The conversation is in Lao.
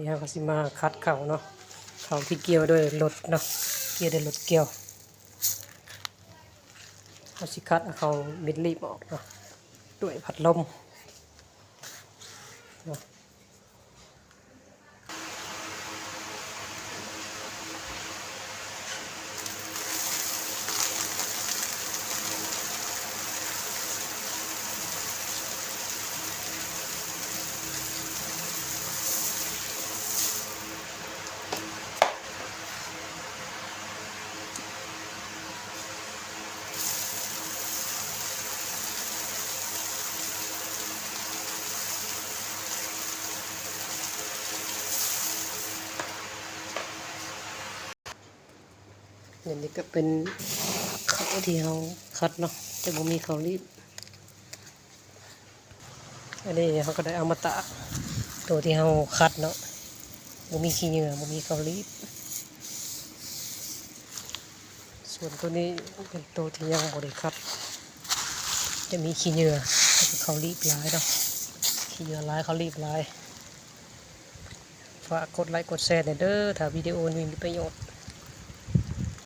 ເຮົາກໍຊິມາຂັດເຂົ້າເນາະ ເຂົ້າທີ່ກ່ຽວດ້ວຍລົດເນາະ ກ່ຽວດ້ວຍລົດກ່ຽວ. ເຮົາຊິຂັດເອົາເຂົ້າເມັດລີບອອກເນາະ ດ້ວຍພັດລົມເນາະ. ອັນນີ້ກໍເປັນເຂົ້າທີ່ເຮົາຂັດເນາະ ແຕ່ບໍ່ມີເຂົ້າລີບ. ອັນນີ້ເຮົາກໍໄດ້ເອົາມາຕາກ ໂຕທີ່ເຮົາຂັດເນາະ ບໍ່ມີຂີ້ເຫຍື້ອ ບໍ່ມີເຂົ້າລີບ. ສ່ວນໂຕນີ້ເປັນໂຕທີ່ຍັງບໍ່ໄດ້ຂັດ ຈະມີຂີ້ເຫຍື້ອ ແລ້ວກໍເຂົ້າລີບຫຼາຍເນາະ ຂີ້ເຫຍື້ອຫຼາຍ ເຂົ້າລີບຫຼາຍ. ຝາກກົດໄລກົດແຊແດ່ເດີ ຖ້າວິດີໂອນີ້ມີປະໂຫຍດ.